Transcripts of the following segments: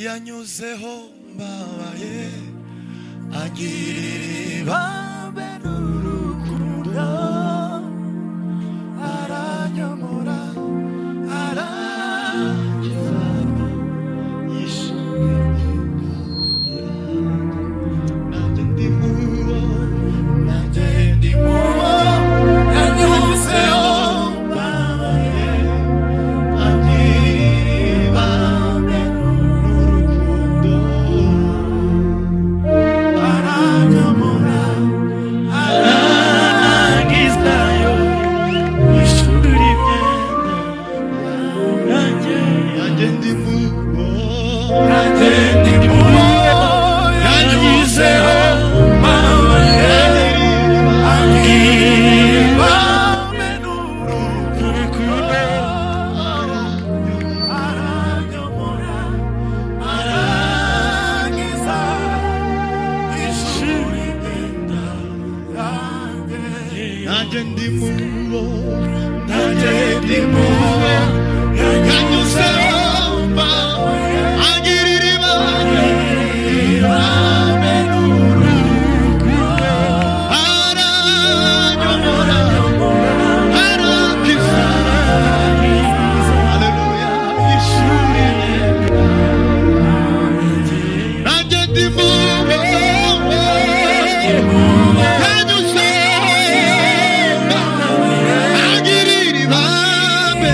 Yanyuzeho mbabaye angirira ibambe n'urukundo aranyomora arangiza yishyura nanjye ndi mubo nanjye ndi mubo yanyuzeho mbabaye angirira ibambe n'urukundo aranyomora arangizayo ishuri imyenda yanjye nanjye ndi mubo nanjye ndi mubo yanyuzeho mbabaye angirira ibambe n'urukundo aranyomora arangiza ishuri imyenda yanjye nanjye ndi mubo nanjye ndi mubo yanyuzeho mbabaye angirira ibambe ibambe n'urukundo aranyomora arangiza haleluya yishyura imyenda nanjye ndi mubo yanyuzeho angirira ibambe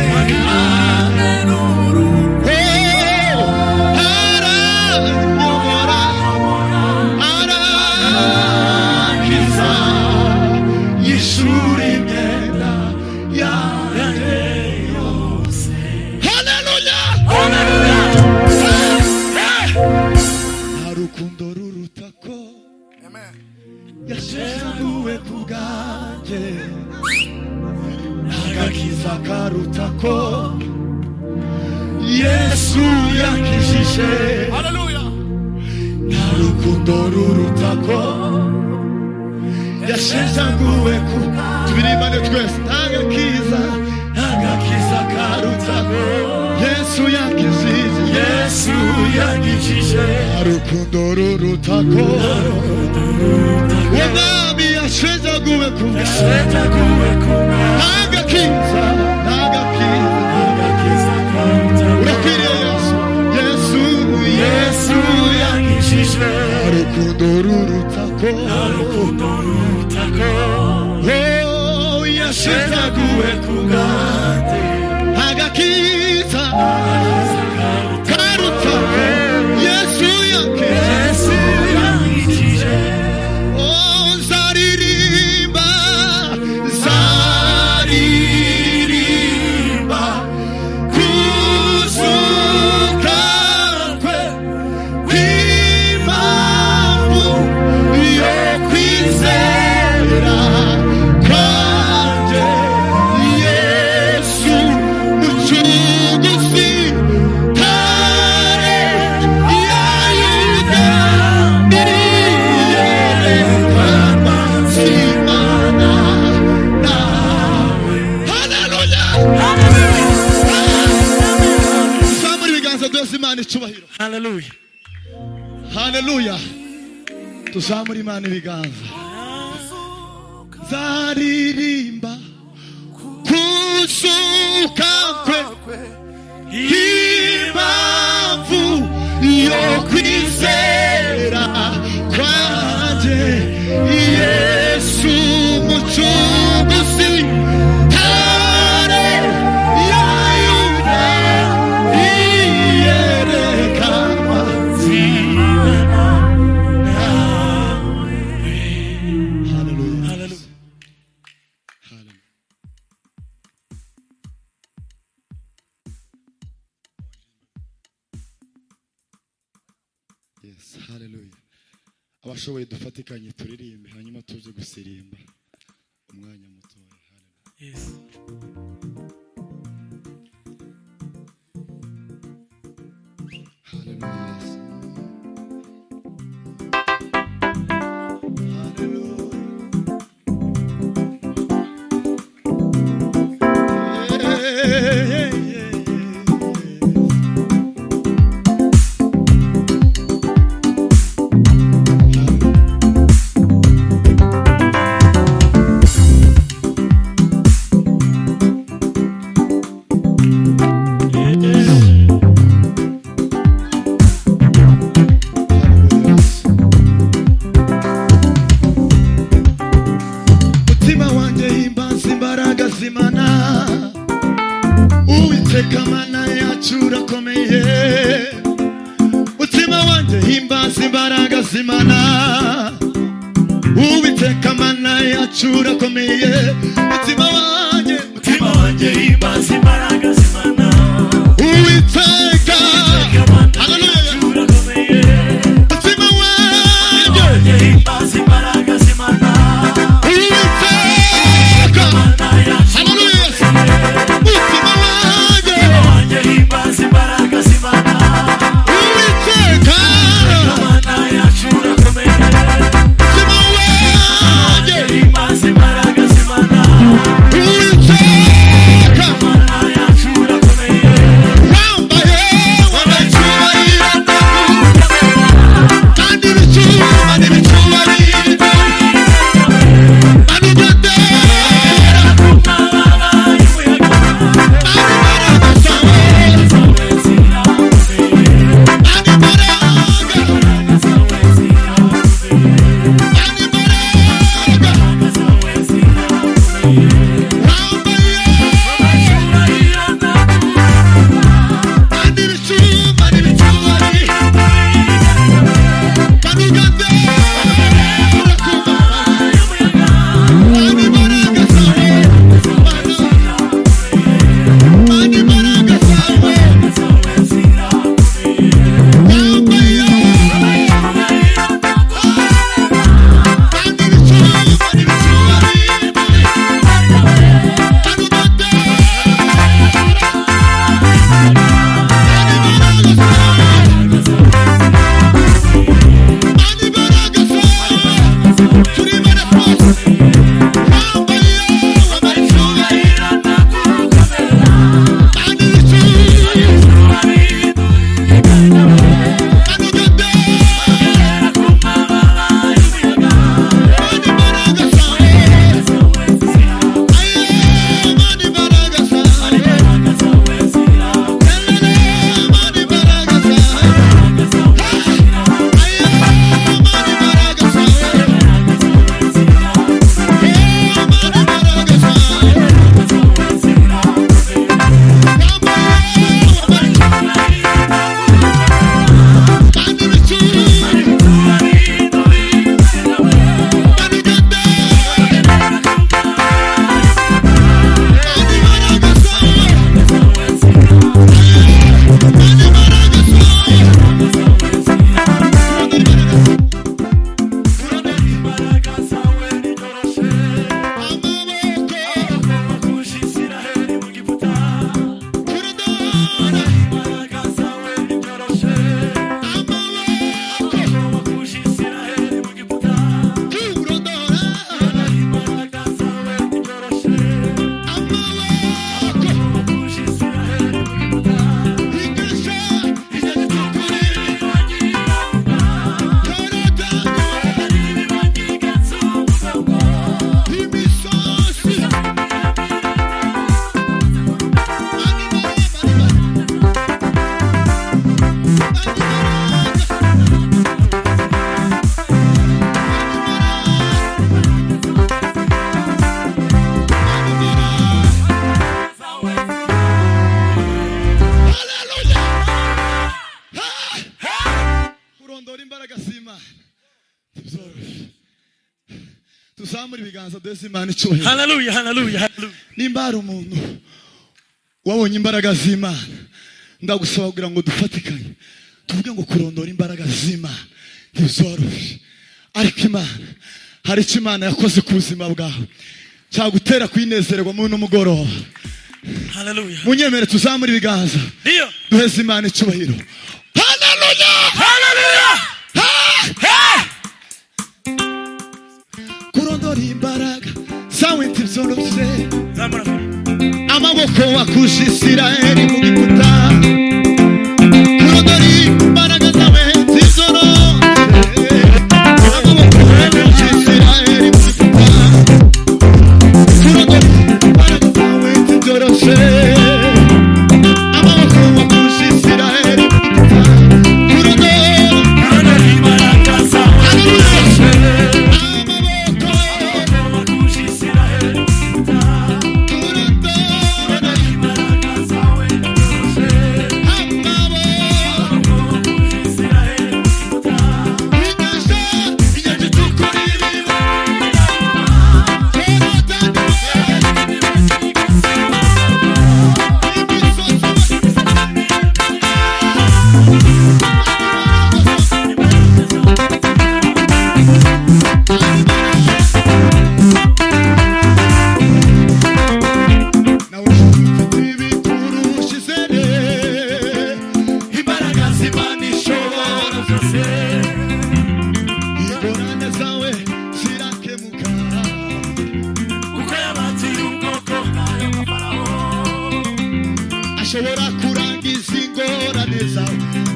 aranyomora arangiza yishyura imyenda yanjye yose haleluya nta rukundo ruruta ko yashenjaguwe ku bwanjye agakiza karuta ko Yesu yakijije nta rukundo ruruta ko yashenjaguwe ku tubirimbane twese agakiza agakiza karuta ko Yesu yakijije Yesu yakijije nta rukundo ruruta ko umwami yashenjaguwe ku bwanjye yashenjaguwe ku bwanjye agakiza agakiza agakiza karuta urakwiriye Yesu Yesu Yesu Yesu yakijije urukundo ruruta ko urukundo ruruta ko oh yashenjaguwe ku bwanjye agakiza karuta Yesu yakijije Yesu yakijije oh nzaririmba nzaririmba kuzuka kwe kw'impamvu yo kwizera kwanjye Yesu mucunguzi ntare ya Yuda niyerekana Imana nawe. Haleluya! Tuzamure ibiganza byose Imana icubahiro. Hallelujah. Haleluya. Tuzamure Imana ibiganza. Nzaririmba kuzuka kwe impamvu yo kwizera kwanjye Yesu mucunguzi ntare ya Yuda iyerekanwa Hallelujah. Hallelujah. Hallelujah. Yes, hallelujah. Abashoboye dufatikanye turirimbe hanyuma tuze gusirimba umwanya mutoya. Hallelujah. Yes. Hallelujah. Yes. Hallelujah. Yeah, yeah, yeah, yeah. Mutima wanjye himbaza imbaraga z'Imana. Uwiteka Mana yacu urakomeye. Mutima wanjye, Mutima wanjye himbaza imbaraga z'Imana. Uwiteka, Mana Haleluya. yacu urakomeye. Mutima Mutima wanjye, wanjye himbaza imbaraga z'Imana. Uwiteka, Mana yacu Haleluya. urakomeye. Mutima wanjye, Mutima wanjye himbaza imbaraga z'Imana. Uwiteka, Mana yacu urakomeye. Mutima wanjye, Himbaza imbaraga z'Imana. Uwiteka, Mana yacu urakomeye. wambaye, wambaye icyubahiro, kandi ibicyuma n'ibicyubahiro, kandi ugatera, Amababa y'umuyaga. kandi imbaraga zawe, Zawe zirakomeye. kandi imbaraga, Imbaraga zawe zirakomeye. kandi imbaraga, Imbaraga zawe zirakomeye. wambaye, Icyubahiro kandi ibicyuma n'ibicyubahiro, kandi ugatera, y'umuyaga. kandi imbaraga zawe, kandi imbaraga zawe, Zawe zirakomeye. wambaye, kandi ibicyuma n'ibicyubahiro, kandi ugatera, kandi imbaraga zawe, kandi imbaraga zawe, turi imana twese, wambaye, wambaye icyubahiro, kandi ibicyuma, kandi ugatera, kandi imbaraga zawe, aye, kandi imbaraga zawe, elele, kandi imbaraga zawe, aye, kandi imbaraga zawe, eh, kandi imbaraga zawe, wambaye, wambaye, kandi ibicyuma, kandi ugatera, kandi imbaraga zawe, kandi imbaraga zawe, amaboko, kurudora, amaboko, kurudora, amaboko, igasha, itukuri, Yorodani, imisozi, kurondora imbaraga z'Imana ntibyoroshye. Tuzamure ibiganza duheze Imana icyubahiro. Hallelujah, hallelujah, hallelujah. Nimba hari umuntu wabonye imbaraga z'Imana, ndagusaba kugira ngo dufatikanye tuvuge ngo kurondora imbaraga z'Imana ntibyoroshye, ariko Imana hari icyo Imana yakoze ku buzima bwawe cyagutera kuyinezererwa muri uno mugoroba. Hallelujah. Munyemere tuzamure ibiganza Ndio. duheze Imana icyubahiro. Haleluya! Hallelujah. Ha! Kurondora imbaraga zawe ntibyoroshye. Zamura. Amaboko wakuje Isiraheli mu Egiputa, kurondora imbaraga zawe ntibyoroshye. Amaboko wakuje Isiraheli mu Egiputa, kurondora imbaraga zawe ntibyoroshye. Amaboko wakuje Isiraheli mu Egiputa, kurondora Kurondora imbaraga zawe. Amaboko Wakuje Isiraheli mu Egiputa. kurondora Imbaraga zawe ntibyoroshye.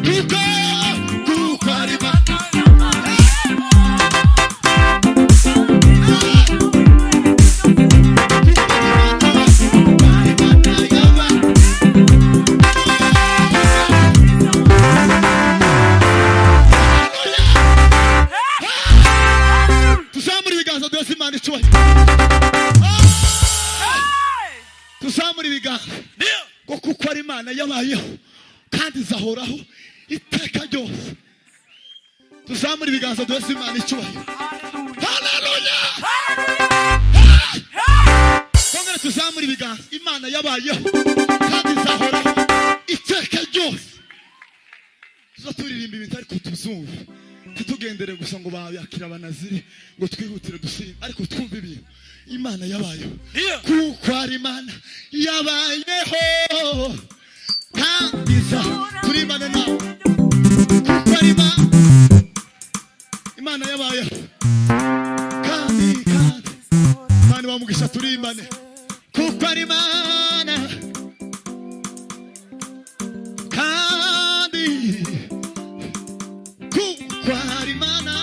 Kuko kuko ari Imana. Tuzamura ibiganza duhese Imana icyubahiro. Tuzamura ibiganza ngo kuko ari Imana yabayeho kandi izahoraho iteka ryose. Tuzamura ibiganza duhese Imana icyubahiro. Haleluya! Twongere tuzamura ibiganza. Imana yabayeho kandi izahoraho iteka ryose. Tuza turirimba ibintu ariko tuzumve, ntitugendere gusa ngo bayakira abanaziri ngo twihutire dusirimbe, ariko twumve ibintu Imana yabayeho. Kuko ari Imana yabayeho kandi iza turimbane nawe. Kuko ari Imana yabayeho kandi kandi Imana bamugisha turimbane. Kuko ari Imana kandi kuko ari Imana.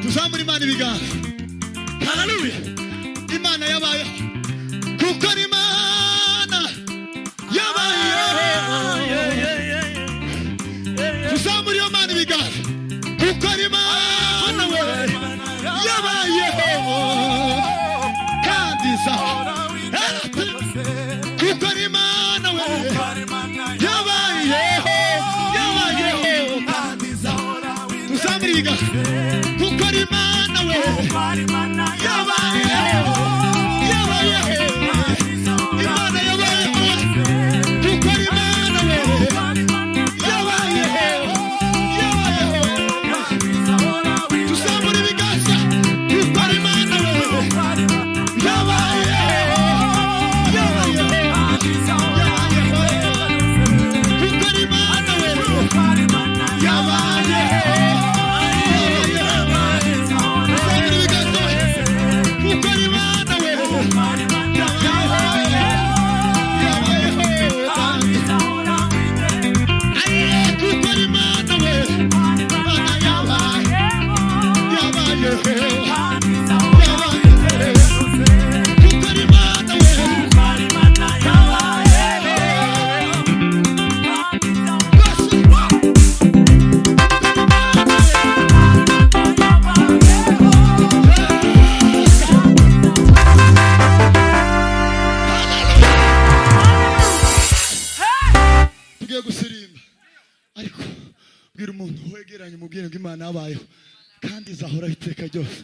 Tuzamura Imana ibiganza. Haleluya! Imana yabayeho kuko ari Imana yabayeho. Tuzamura iyo Mana ibiganza kuko ari Imana we yabayeho kandi izahoraho. Kuko ari Imana we yabayeho yabayeho kandi izahoraho. Tuzamura ibiganza kuko ari Imana we yabayeho yabayeho. Imana yabayeho kuko ari Imana we yabayeho yabayeho. Tuzamura ibiganza kuko ari Imana we yabayeho yabayeho yabayeho. Kuko ari Imana we yabayeho yabayeho. Tuzamura ibiganza we kuko ari Imana we yabayeho yabayeho. Kuko ari Imana we Imana yabaye yabayeho yabayeho. Kuko ari Imana we tugiye gusirimba, ariko bwira umuntu wegeranye umubwire ngo Imana yabayeho kandi izahoraho iteka ryose.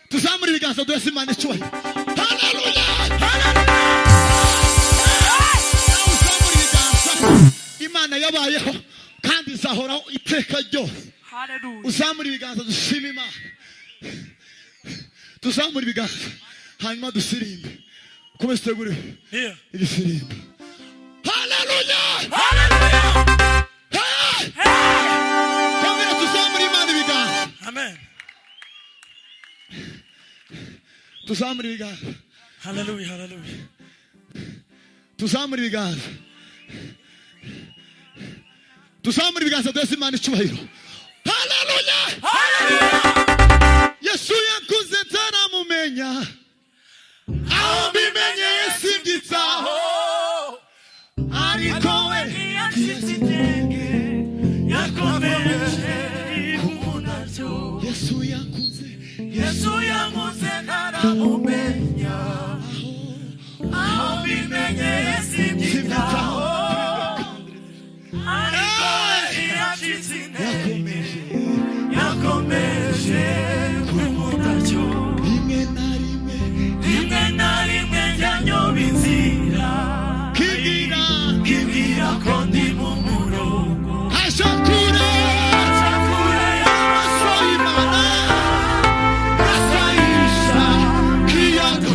Tuzamura ibiganza duhese Imana icyubahiro. Haleluya! Nawe uzamura ibiganza. Imana yabayeho kandi izahoraho iteka ryose. Uzamura ibiganza dushime Imana. Tuzamura ibiganza hanyuma dusirimbe. Komeza utegure igisimba. Haleluya! Hey! Twongere tuzamure Imana ibiganza. Amen. Tuzamure ibiganza. Hallelujah, hallelujah. Tuzamure ibiganza. Tuzamure ibiganza duhese Imana icyubahiro. Haleluya! Yesu yakuze ntaramumenya. Aho mbimenye simbyitaho. Ariko we Yesu yakuze. Yesu yankunze ntaramumenya, aho mbimenye simbyitaho, ariko we ntiyacitse intege, yakomeje kunkunda atyo. Rimwe na rimwe Rimwe na rimwe njya nyoba inzira, kibwira nkibwira ko ndi mu murongo, aja kure nca kure amaso y'Imana asayisha kiyago.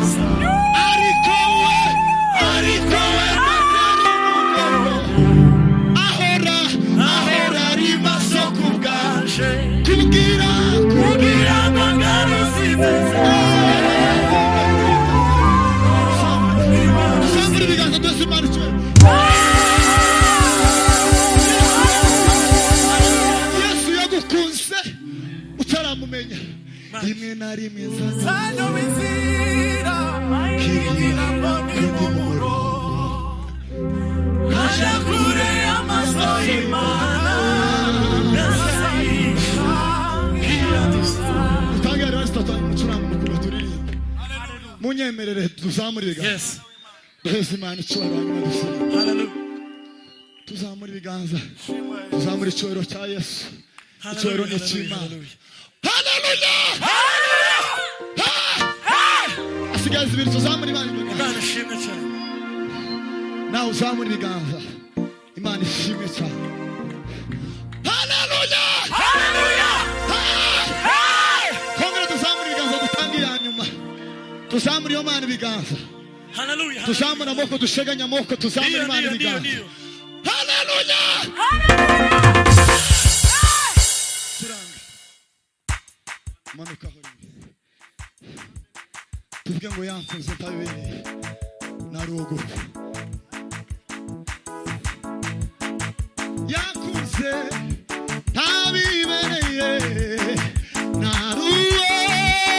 Duheze Imana icyubahiro. Yesu yagukunze utaramumenya. Rimwe na rimwe nzanyoba inzira nkigira ngo ndi mu murongo nkaja kure y'amaso y'Imana nkasayisha nkiyanduza. Dutange rero sitatu umucurango mukuru turirimbe. Munyemerere tuzamure ibiganza. Yes. Duheze Imana icyubahiro hanyuma dusirimbe. Hallelujah. Tuzamure ibiganza. Tuzamure icyubahiro cya Yesu. Icyubahiro ni icy'Imana. Haleluya! Asigaye ibiri tuzamure Imana ibiganza. Imana ishimwe cyane. Nawe uzamure ibiganza. Imana ishimwe cyane. Haleluya! Hallelujah. Twongere tuzamure ibiganza dutange iya nyuma. Tuzamure iyo Mana ibiganza. Hallelujah. Tuzamure amaboko dusheganye amaboko tuzamure Ndiyo, Imana ndiyo, ndiyo, ibiganza. ndiyo. Haleluya! Turanga. Manuka aho rimwe. Tuvuge ngo yankunze ntabibereye. Narugoka. Yankunze ntabibereye. Narugoka.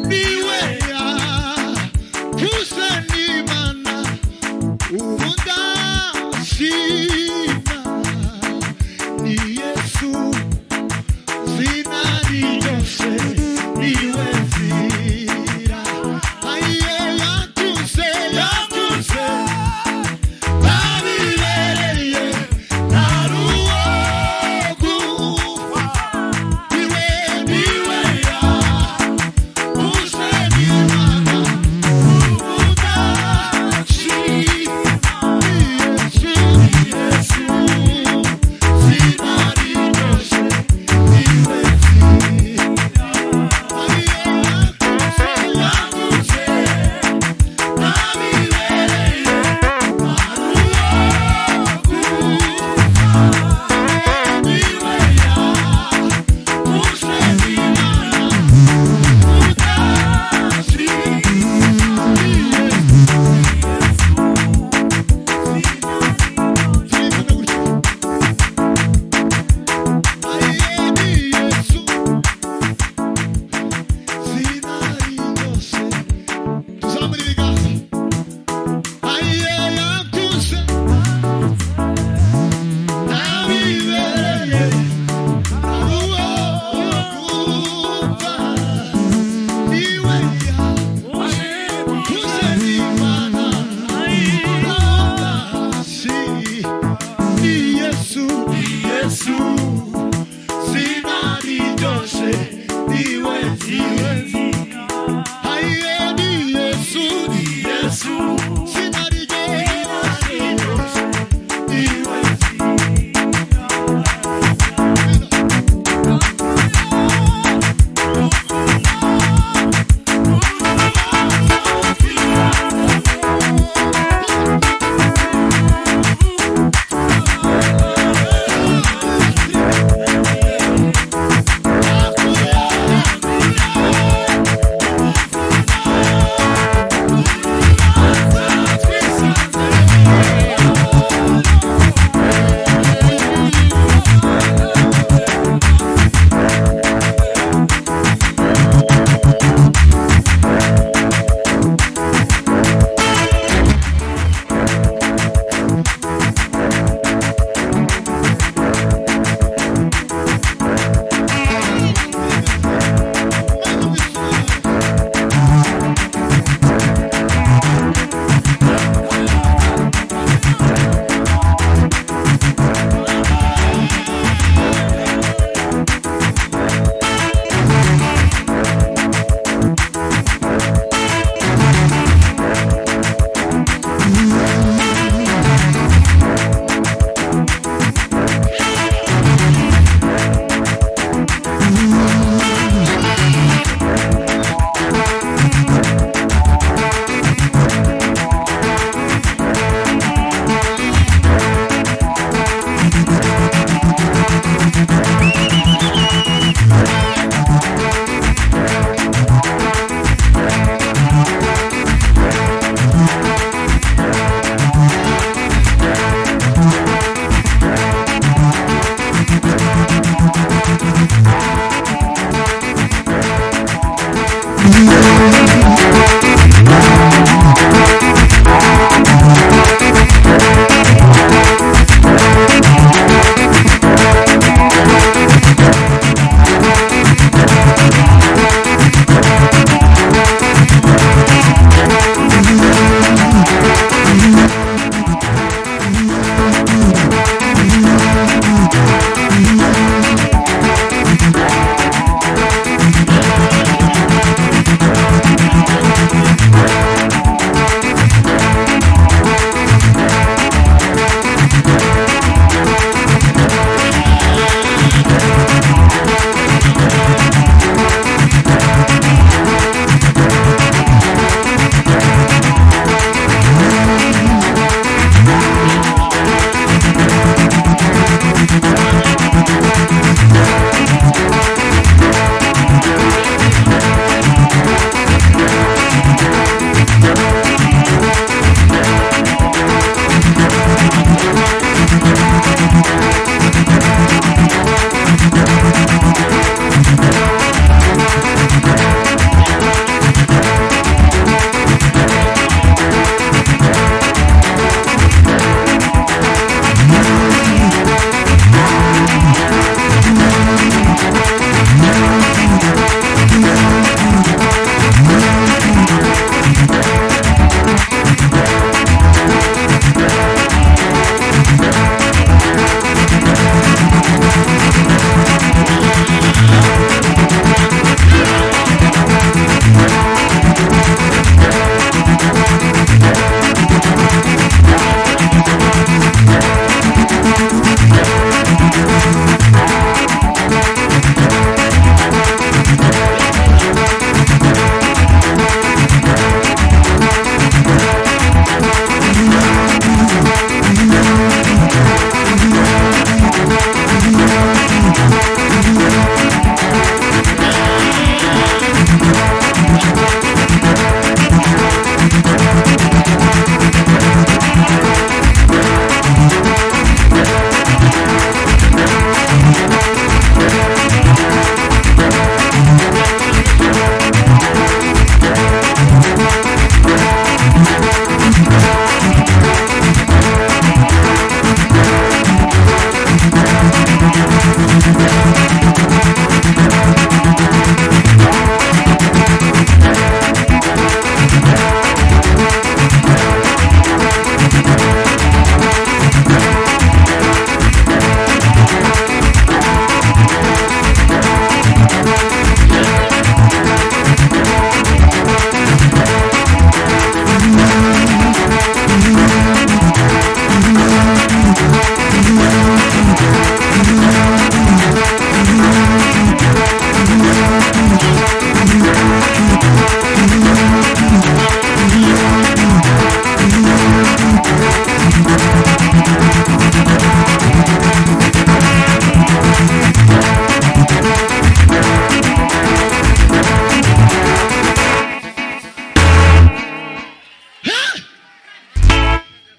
Niwe yakuze n'Imana. Ubu ndashima ni Yesu zina ryose niwe nzira. Aye yakuze yakuze ntabibereye.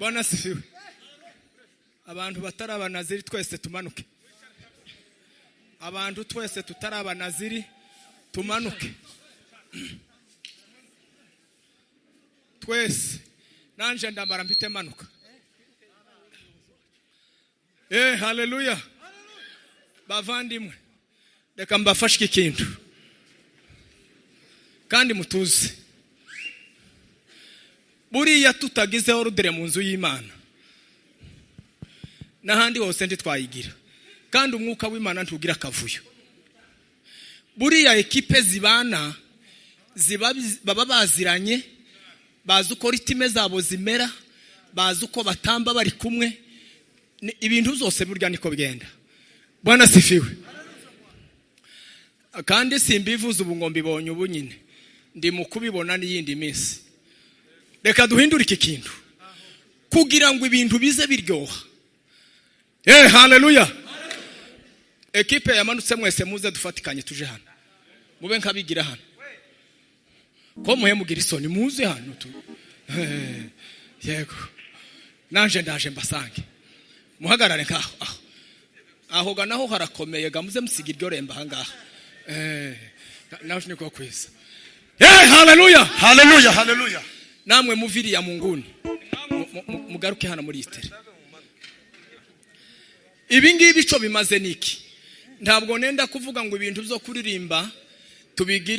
Bwana asifiwe. Abantu batari abanaziri twese tumanuke. Abantu twese tutari abanaziri tumanuke. Twese nanje ndambara mpite manuka. Haleluya. Bavandimwe, reka mbafashe iki kintu kandi mutuze. Buriya tutagizeho ordre mu nzu y'Imana, n'ahandi hose ntitwayigira, kandi umwuka w'Imana ntugira akavuyo. Buriya ekipe zibana baba baziranye, bazi uko rythme zabo zimera, bazi uko batamba bari kumwe. Ibintu byose burya niko bigenda. Bwana sifiwe. Kandi simbivuze ubu ngo mbibonye ubu nyine, ndi mu kubibona n'iyindi minsi. Reka duhindure iki kintu kugira ngo ibintu bize biryoha. Haleluya. Ekipe yamanutse mwese muze dufatikanye tuje hano, mube nkabigira hano ko muhe mugira isoni, muze hano tu. Yego, nanje ndaje mbasange, muhagarare nkaho aho aho ga naho harakomeye ga, muze musiga iryo remba ahangaha. Nawe niko kwiza. Haleluya. Haleluya, haleluya. Namwe muviriya mu nguni, mugaruke hano muri itere. Ibi ngibi ico bimaze niki? Ntabwo nenda kuvuga ngo ibintu byo kuririmba tubigire.